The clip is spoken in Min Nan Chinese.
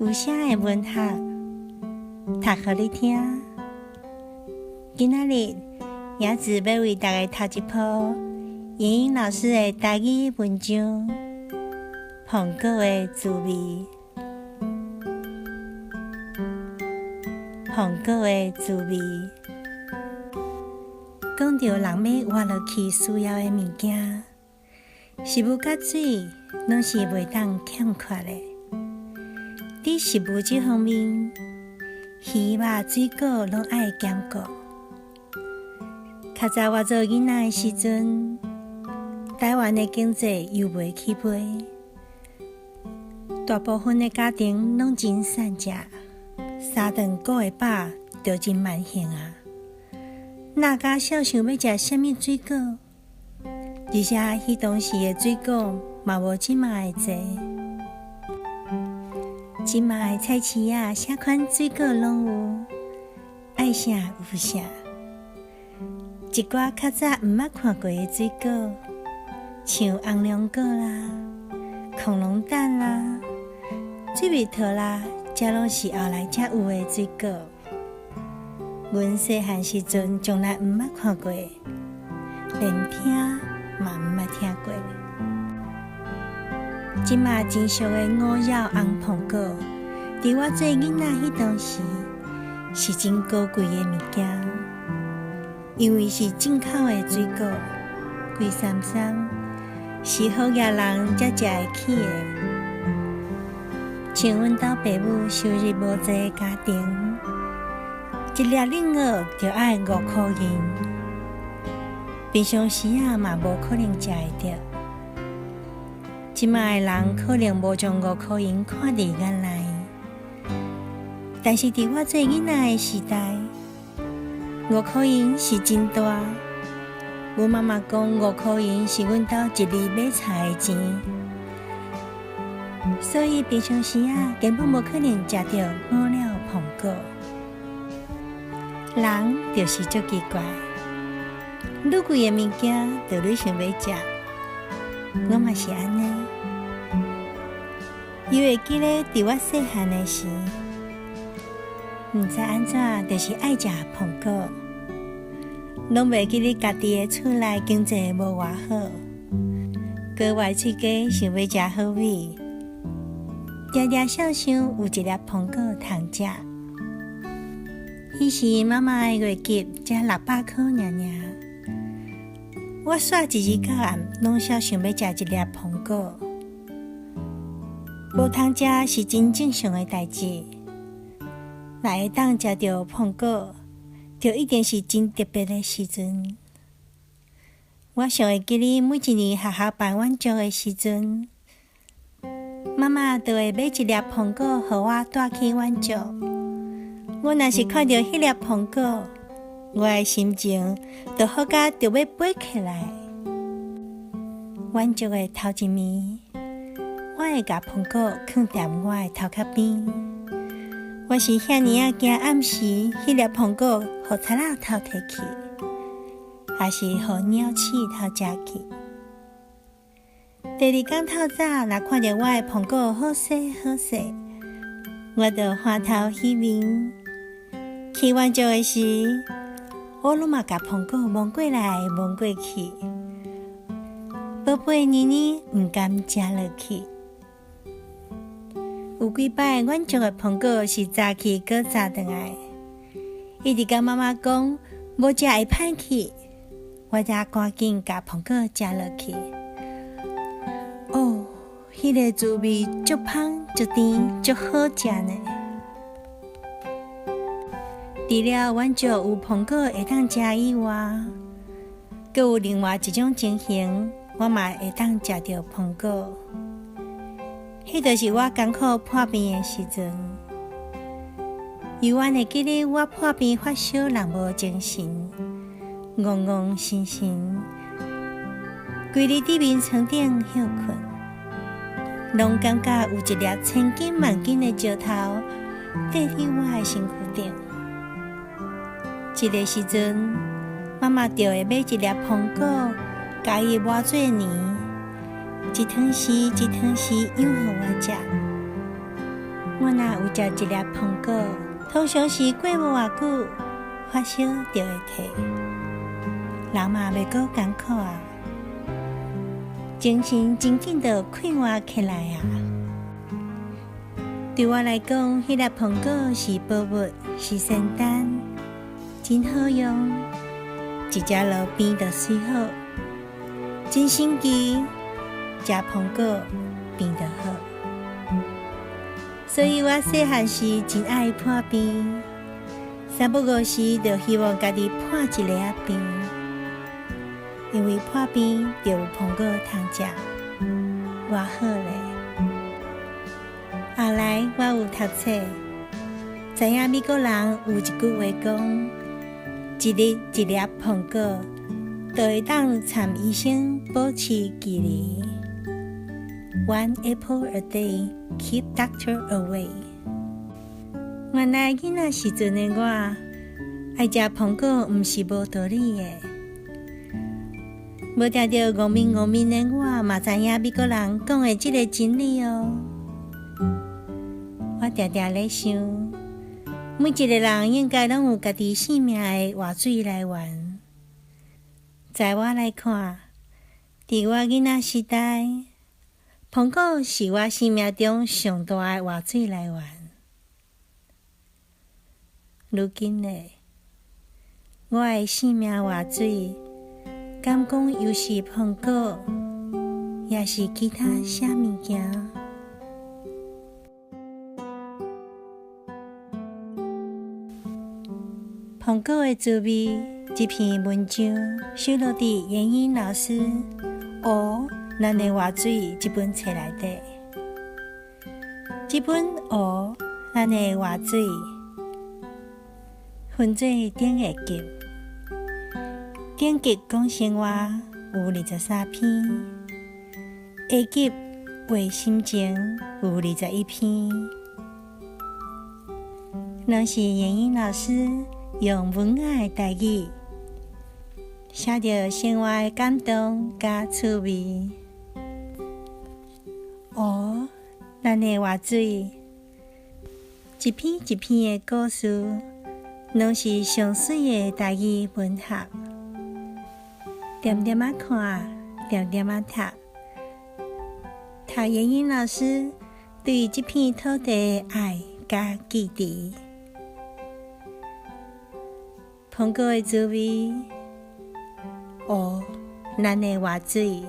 有聲的文學，讀予你聽。今仔日，雅子欲為大家讀一篇妍英老師的台語文章《蘋果的滋味》。蘋果的滋味，講著人欲活落去需要的物件，食物佮水攏是袂當欠缺的。佇食物這方面，魚肉、水果攏愛兼顧。較早我做囡仔的時陣，台灣的經濟猶未起飛，大部分的家庭攏真散食，三頓顧會飽就真萬幸啊。哪敢痟想欲食啥物水果？而且彼當時的水果嘛無這馬的濟。這馬的菜市仔，啥款水果攏有，愛啥有啥。一寡較早毋捌看過的水果，像紅龍果啦、恐龍蛋啦、水蜜桃啦，這攏是後來才有的水果。阮細漢時陣從來毋捌看過，連聽嘛毋捌聽過。這馬真俗的五舀紅蘋果，佇我做囡仔彼當時是真高貴的物件，因為是進口的水果，貴參參，是好額人才食會起的。像阮兜爸母收入無濟的家庭，一粒冷鱷就愛5箍銀，平常時仔嘛無可能食會著。這馬的人可能無將5箍銀看佇眼內，但是佇我做囡仔的時代，五箍銀是真大。阮媽媽講五箍銀是阮兜一日買菜的錢，所以平常時仔根本無可能食著五了蘋果。人就是足奇怪，愈貴的物件就愈想欲食。我嘛是按呢。猶會記得佇我細漢的時，毋知按怎，就是愛食蘋果，攏袂記得家己的厝內經濟無偌好，閣歪喙家想欲食好味，定定痟想有一粒蘋果通食。彼時媽媽的月給才600箍爾爾，我煞一日到暗攏痟想欲食一粒蘋果。無通食是真正常的代誌，若會當食著蘋果，就一定是真特別的時陣。我尚會記得每一年學校辦遠足的時陣，媽媽就會買一粒蘋果予我帶去遠足。我若是看著彼粒蘋果，我的心情就好甲著欲飛起來。遠足的頭一暝，我會共蘋果囥佇我的頭殼邊。我是遐爾仔驚暗時彼粒蘋果予賊仔偷提去，抑是予鳥鼠偷食去。第二工透早，若看著我的蘋果好勢好勢，我就歡頭喜面。去遠足的時，我攏嘛共蘋果摸過來摸過去，寶貝妮妮毋甘食落去。有幾擺遠足的蘋果是早去閣早轉來，一直共媽媽講無食會歹去，我才趕緊共蘋果食落去。哦，彼個滋味足芳、足甜、足好食呢！除了遠足有蘋果會當食以外，閣有另外一種情形，我嘛會當食著蘋果。彼就是我艱苦破病的時陣。猶原會記得我破病發燒，人無精神，戇戇神神，規日佇眠床頂歇睏，攏感覺有一粒千斤萬斤的石頭綴佇我的身軀頂。這个時陣，媽媽就會買一粒蘋果，共伊磨做泥，一湯匙一湯匙養予我食。我若有食一粒蘋果，通常是過無偌久，發燒就會退。人嘛袂閣艱苦啊，精神真緊就快活起來啊！對我來講，彼粒蘋果是寶物，是仙丹，真好用，一食落病就隨好，真神奇，食蘋果病就好。所以我細漢時真愛破病，三不五時就希望家己破一下仔病，因為破病就有蘋果通食，偌好咧。後來我有讀冊，知影美國人有一句話講：一日一粒蘋果，就會當參醫生保持距離。One apple a day keep doctor away。原來囡仔時陣的我，愛食蘋果毋是無道理的。無定著戇面戇面的我，嘛知影美國人講的這個真理哦。我定定咧想，每一個人應該攏有家己生命的活水來源。在我來看，佇我囡仔時代，蘋果是我生命中上大的活水來源。如今呢，我的生命活水，敢講猶是蘋果，抑是其他啥物件？蘋果的滋味這篇文章收錄佇嚴英老師《哦，咱的活水》這本冊內底。這本《哦，咱的活水》分做頂下集，頂集講生活有23篇，下集畫心情有21篇，攏是嚴英老師用文雅的台語寫著生活的感動佮趣味。哦，咱的活水，一篇一篇的故事，攏是上媠的台語文學。恬恬仔看，恬恬仔讀，讀嚴英老師對這片土地的愛佮支持。蘋果的滋味，哦，咱的活水。